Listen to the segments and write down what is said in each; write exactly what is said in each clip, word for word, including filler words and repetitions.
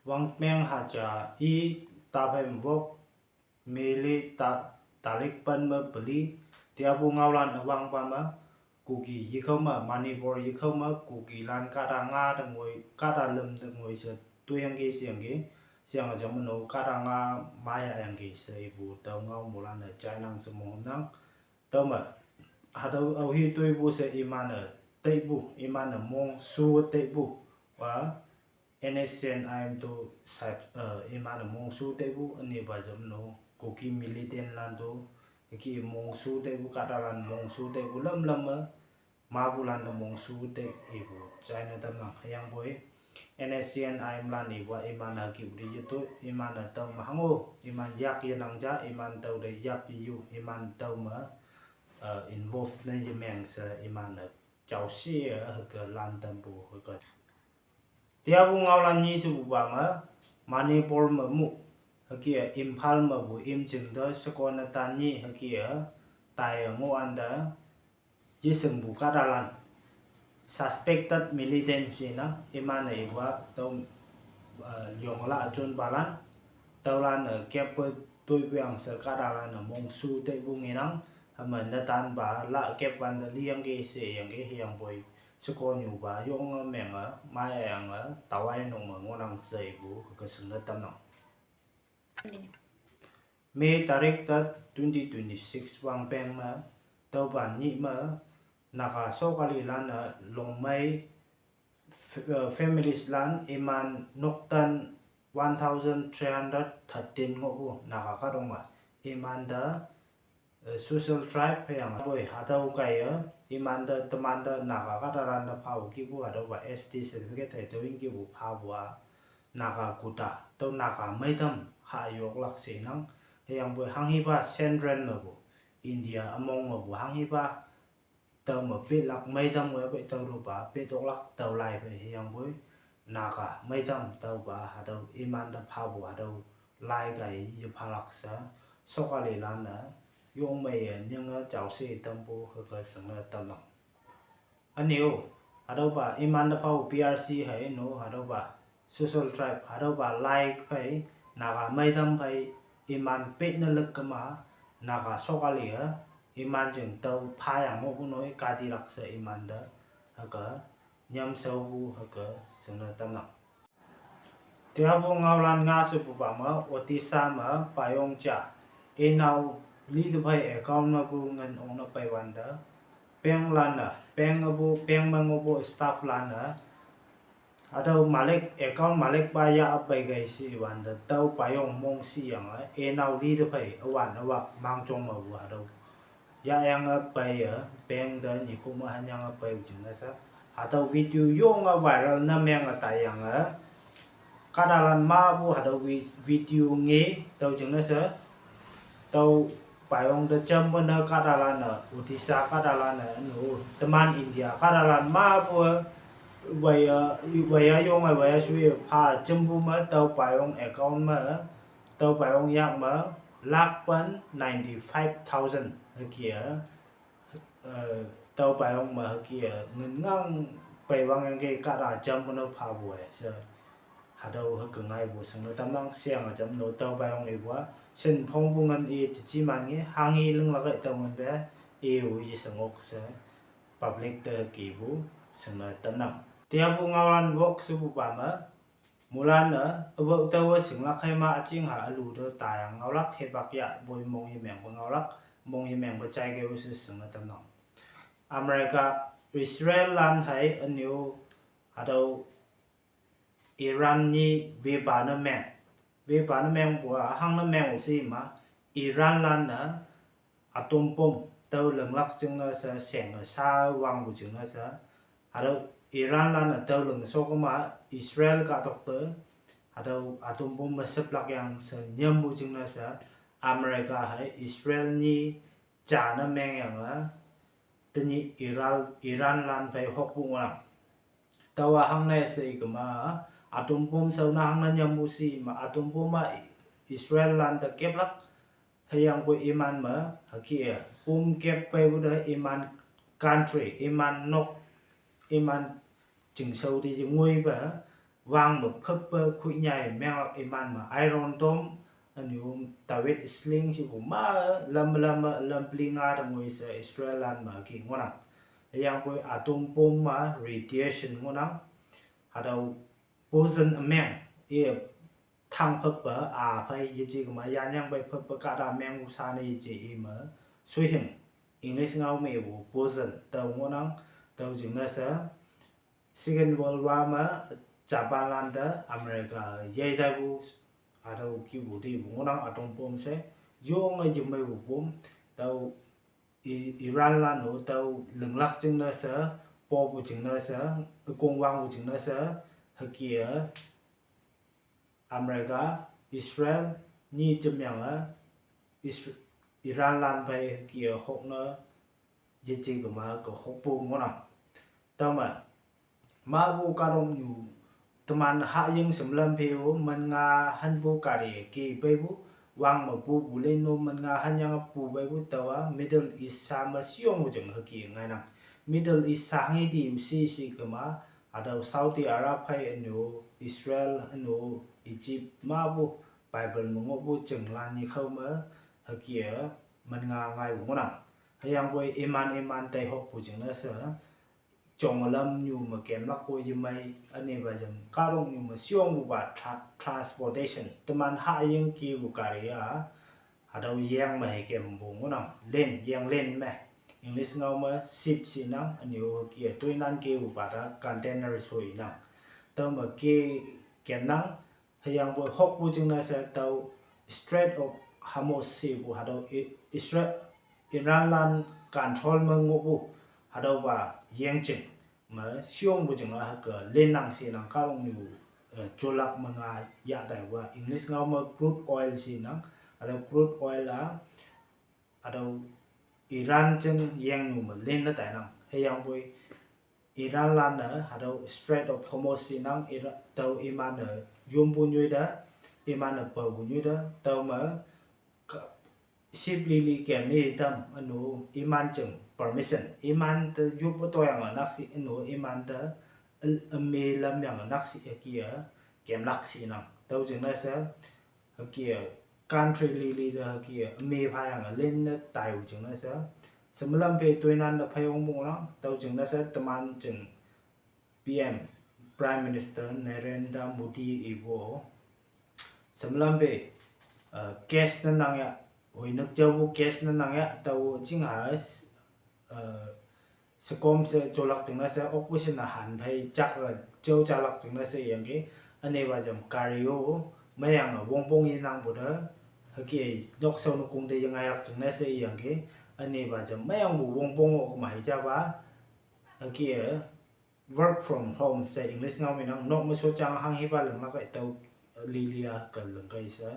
Wangpeng haja i taphai mvok, mili ta, talik pen me peli, tiapu ngaolan wangpa me, Kuki yikhao me, Manipur yikhao me, Kuki lan kada nga dengoi, kada lem dengoi se, tuyangki siyangki, siyang aja meno kada nga maya yangki se ipu tao ngao mulan e jainang se mongnang. Tao me, hatüo aohi toipu she iman-e teipu, iman-e mongsu teipu, wa, N S C N I M to side, eh, iman-e mongsu teipu, ünepa jam no, Kuki militant lan to, hüke mongsu teipu, kahtalan mongsu teipu, lam lam me, mapulan te mongsu te ipu, china tamnang hüyangpoi. N S C N I M lan ipu-a iman-e hüke udi yeto, iman-e tao me hango, iman yak yenang ja, iman tao te yak yeyu, iman tao me, eh, involve ne yemeng she iman-e jaoshe-e hüke lan tampu hüke. Tiapu ngaolan nyi shepupa me, Manipur me mu, hüke-e Imphal mepu imjing te shekon netan nyi hüke-e, taiye ngohwante, yeshingpu kahtalan, suspected militancy na, iman-e ipu-a tüo, eh, yongla üjonpalan, tüolan-e kep-e toipuyang she kahtalan-e mongsu teipu ngenang, hüme netanpa la kep wante liyangki sheyangki hüyangpoi, shekonyupa yonge menge, mayange, tawai nok me ngohnang she ipu hüke shingne tamnang. May tarik te twenty twenty-six wangpeng me, tüopa nyih me, Naga shokalilan-e longmei, f-, eh, families lan iman noktan one thousand three hundred thirteen ngohpu Naga kahtok me, imante, eh, social tribe hüyange poi hatüo kaiye, imante temante Naga kahtalan te phapu kihpu hatüopa S T certificate hei tüo ingkihpu phapu-a, Naga quota, tüo Naga meitam ha yoklak shenang, hüyangpoi hanghipa Central mepu, India ümong mepu hanghipa, tüo me petlak meitam ngoipe tüo tüopa pet oklak tüo lai phei hüyangpoi, Naga meitam tüopa hatüo imante phapu hatüo lai kaiye yephalak she, shokalilan-e, yongmeiye nyinge jaoshe tampu hüke shingne tamnang. Üne-o, hatüopa imante phapu P R C hei no hatüopa social tribe hatüopa lai phei, Naga meitam phei, iman pet ne lükkema, Naga shokali-e, iman jing tüo phayang ngohpu noi katilak she imante, hüke, nyamshaopu hüke, shingne tamnang. Tiapu ngaolan nga shepupa me, Odisha me, payong ja, inao li te phei account mepu ngin ongne peiwante, bank lan-e, bank apu, bank me ngohpu staff lan-e, hatüo malik, account malik pa ya pei kei she iwante, tüo payong mongshihyange, inao li te phei, üwan üwak mangjong mepu hatüo yahyange peiye, bank te nyikhu me hanyange peipu jingne she, hatüo video yonge viral ne menge taiyange, kahtalan mapu hatüo vi-, video nge, tüo jingne she, tüo payong te jampu ne kahtalan-e, Odisha kahtalan-e, no, teman India kahtalan mapu, weiya, weiya yonge, weiya shuye pha jampu me, tüo payong account me, tüo payong yak me, lakh pen ninety-five thousand hüke-e, eh, tüo payong me hüke-e, ngin ngang peiwangyangki kahta jampu ne phapu-e she, hatüo hüke ngaipu shingne tamnang sheyange jam no tüo payong ipu-a, shin phongpu ngin i jejiman nge hanghi linglak-e tüo ngin pe, i-o yeshing ok she, public te hükepu, shingne tamnang. Tiapu ngaolan wok shepupa me, mulan-e, üwok taowe shinglak heima üjingha ülu te tayang ngaolak hipak yahpoi mongyemengpe ngaolak, mongyemengpe jaikeo she shingne tamnang. America, Israel lan hei üne-o, hatüo Iran nyi wepa ne meng. Wepa ne mengpu-a hangne meng she ima, Iran lan-e atom bomb tüo linglak jingne she shenge sha wangpu jingne she, hatüo Iran lan-e tüo ling shokma Israel kahtok te, hatüo atom bomb me sheplak yang she nyampu jingne she, America hei Israel nyi ja ne mengyange, tenyih Iran, Iran lan phei hokpu ngohnang. Taowa hangne she ikema, atom bomb shaona hangne nyampu she ima, atom bomb-a Israel lan te keplak, hüyangpoi iman me, hüke-e, bomb kep peipu te iman country, iman nok, iman chingshao te yengoipe, wang me phüppe kuinyai menglak iman me Iron Dome, anyu David Sling shipu ma lam lam lam pli nga dang wei se Israel lan me ki ngonang. Hüyangpoi atom bomb ma radiation ngonang. Hatüo poison ümeng, i thang phüppe a phei yeji kema yanyang pei phüppe kahta meng u sane yeji i me suihing. English ngao me wu poison tao ngonang, tao jingne she Second World War me Japan lan te America yei taipu, hatüo kipu tipu ngonang atom bomb she, yonge yemeipu bomb, tüo I-, Iran lan-o tüo linglak jingne she, popu jingne she, ükong wangpu jingne she, hüke-e, America, Israel, nyi jemyange, Is-, Iran lan phei hüke-e hokne, yeje kema ke hokpu ngohnang. Tüome, mapu kahtoknyu, teman hahying semlam phei-o, men nga hanpu kari ke peipu, wang me pupu lin-o men nga hanyange pu peipu taowa Middle East sa me sheyongpu jing hüke ngainang. Middle East sa hanghe ti shi shi kema, hatüo Saudi Arab phei ünu, Israel ünu, Egypt mapu, Bible me ngohpu jinglan nyikao me, hüke-e, men nga ngaipu ngohnang. Hüyangpoi iman iman teihokpu jingne she, jonglamnyu me kemlakpu yemei, ünepa jam kahtoknyu me sheyongpupa tra-, transportation, teman hahying kepu kari-a, hatüo yeng me hei kempu ngohnang, lin, yeng lin me. English ngao me ship shinang, ünyu hüke-e toinan kepupa te container sho inang. Tüome ke kemnang, hüyangpoi hokpu jingne she tüo Strait of Hormuz shepu hatüo I-, Isra-, Iran lan control me ngohpu, hatüopa yengjing me sheyongpu jinge hüke linnang shinang kahtoknyu, eh, jolak me nga yah taiwa English ngao me crude oil shinang, hatüo crude oil-a, hatüo Iran jing yengnyu me linne tainang. Hüyangpoi Iran lan-e hatüo Strait of Hormuz shinang, Ira-, tüo iman-e yonpu nyoi te, iman-e paopu nyoi te, tüome ka-, ship lili kem i tam ünu iman jing permission, iman te yoppu toyange nakshi ünu iman te ül-, üme lamyange nakshi hüke-e, kemlak shinang. Tüo jingne she, hüke-e, country lili te hüke-e, üme phayange linne taipu jingne she, semlam phei toinan te phei ongpu ngohnang, tüo jingne she teman jing P M, Prime Minister Narendra Modi ipu, semlam phei, eh, gas ne nang ya, hoinük jaopu gas ne nang ya, tao jingha, eh, shekom she jolak jingne she, operation-a han phei jak-e, jao jalak jingne she iyangki, ünepa jam gari-o, meyange wongpong yenangpu te, hüke, nokshao nokong te yengailak jingne she iyangki, ünepa jam meyangpu wongpong-o kemai japa, hüke, work from home she English ngao me nang, nok me shotyange hanghepa linglak-e tüo, lili-a ke lingkei she.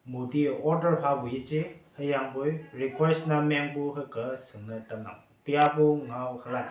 Modi order phapu yeje, hüyangpoi request ne mengpu hüke shingne tamnang. Tiapu ngao halan.